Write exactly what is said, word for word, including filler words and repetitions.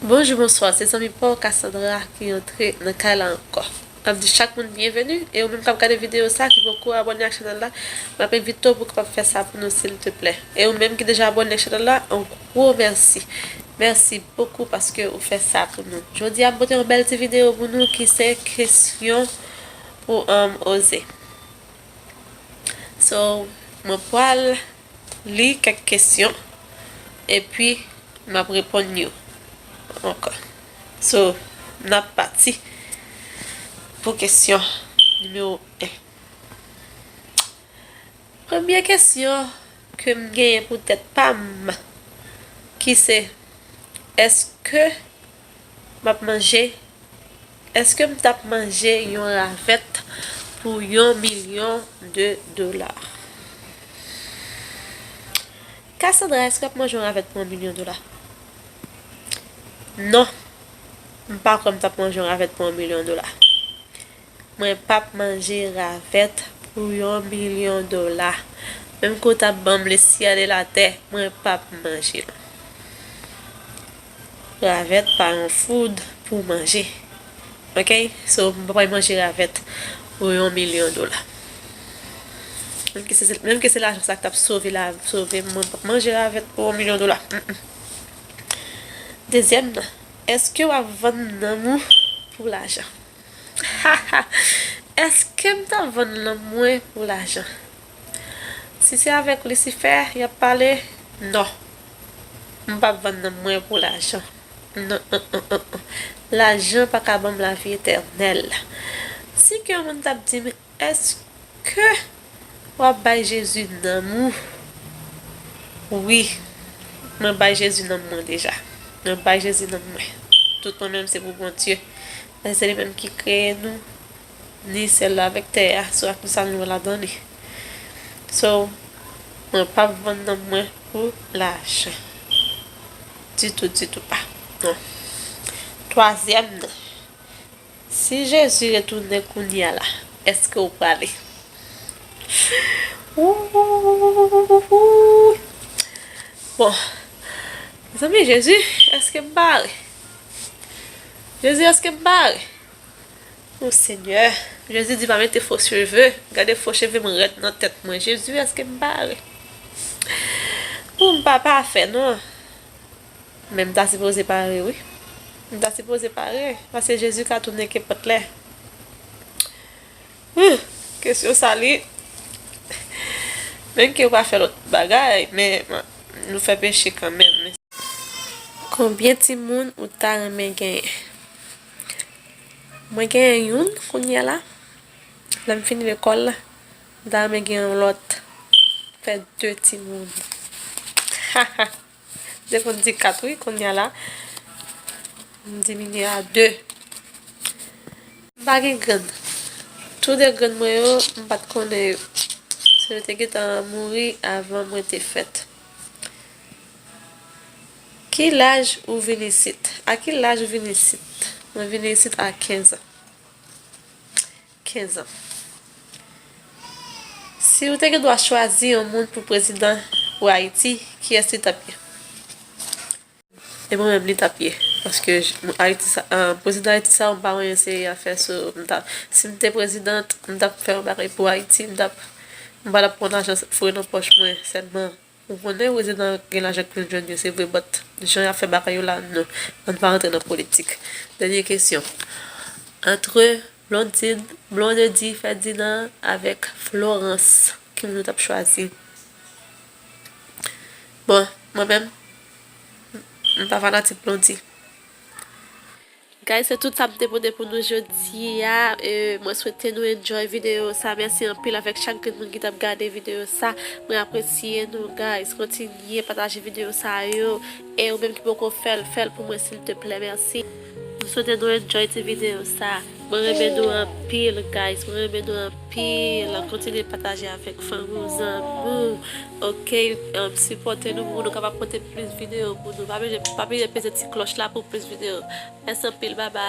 Bonjou, bonswa, se zanmi pa w Cassandra ki antre nan kay la ankò. M ap di chak moun byenveni, e ou menm k ap gade videyo sa ki poko abòne ak chanèl la, m ap envite w pou w kapab fè sa pou nou silteplè. E ou menm ki deja abòne ak chanèl la, yon gwo mèsi. Mèsi bokou paske ou fè sa pou nou. Jodi a m pote yon bèl ti videyo pou nou ki se kesyon pou, um, oze. So, mwen pral li kèk kesyon, epi m ap reponn yo ankò. So, n ap pati pou kesyon nimewo en. Premye kesyon ke m genyen pou tèt pa m, ki se, èske m ap manje, èske m t ap manje yon ravèt pou yon milyon de dola? Cassandra, èske w ap manje yon ravèt pou yon milyon dola? Non. M pa kwè m t ap manje yon ravèt pou yon milyon dola. Mwen p ap manje ravèt pou yon milyon dola. Menm ke w ta ban m lesyèl e latè, mwen p ap manje l. Ravèt pa yon food pou manje. Ok? So, m pa pral manje ravèt pou yon milyon dola. Menm ke se, menm ke se lajan sa k t ap sove la, sove m, mwen p ap manje ravèt pou yon milyon dola. Mm, mm. Dezyèm nan, èske w ap vann nanm ou pou lajan? Èske m t ap vann nanm mwen pou lajan? Si se avèk Lisifè y ap pale, non. M p ap vann nanm mwen pou lajan. Non, non, non, non, non. Lajan pa ka ban m lavi etènèl. Si ke yon moun t ap di m, èske w ap bay Jezi nanm ou? Wi, mwen bay Jezi nanm mwen deja. Mwen bay Jezi nanm mwen. Tout mwen menm se pou Bondye. Paske se li menm ki kreye nou, ni syèl la avèk tè a, so ak tout sa nou wè ladan li. So, mwen p ap vann nanm mwen pou lajan. Ditou, ditou pa. Non. Twazyèm nan. Si Jezi retounen kounye a la, èske w prale? Wouy! Bon, mezanmi, Jezi, èske m pare? Jezi, èske m pare? O Senyè, Jezi di pa mete fo cheve. Gade fo cheve m rèd nan tèt mwen. Jezi, èske m pare? Bon, m pa pafè, non. Men m ta sipoze pare, wi. M ta sipoze pare, paske Jezi ka tounen kenpòt lè. Huh, kesyon sa li. Menm ke w pa fè lòt bagay, men nou fè peche kanmenm. Konbyen timoun ou ta renmen genyen? Mwen genyen youn kounye a la. Lè m fini lekòl, m ta renmen gen yon lòt. Fè de timoun. M te konn di kat, wi, kounye a la, m diminye a de. M pa gen grann. Tou de grann mwen yo, m pa t konnen yo. Se yo te gentan mouri avan mwen te fèt. Ki laj ou vin isit? A ki laj ou vin isit? Mwen vin isit a kenz an. Kenz an. Si w te gen dwa chwazi yon moun pou prezidan pou Ayiti, kiyès li t ap ye? E mwen menm, li t ap ye. Paske j-, Ayiti sa, ah, prezidan Ayiti sa, m pa renmen se afè so, m ta, si m te prezidant, m t ap fè yon bagay pou Ayiti, m t ap, m pa t ap pran lajan foure nan pòch mwen sèlman. Ou konnen prezidan gen lajan k vin jwenn yo, se vre, but jan y ap fè bagay yo la, non. Ann pa rantre nan politik. Dènye kesyon. Antre Blondine, Blondedy Ferdinand avèk Florence, ki moun ou t ap chwazi? Bon, mwen menm, m pa fanatik Blondy. Guys, se tout sa m te pote pou nou jodi a. E, mwen swete nou enjoy videyo sa. Mèsi anpil avèk chak grenn moun ki t ap gade videyo sa. Mwen apresye nou, guys. Kontinye pataje videyo sa yo. E ou menm ki poko fè l, fè l pou mwen, silteplè. Mèsi. Mwen swete nou enjoy ti videyo sa. Mwen renmen nou anpil, guys. Mwen renmen nou anpil. Kontinye pataje avèk fanmi w, zanmi w. Ok, um, sipòte nou pou nou kapab pote plis videyo pou nou. Pa bliye, pa bliye peze ti klòch la pou plis videyo. Mèsi anpil, babay.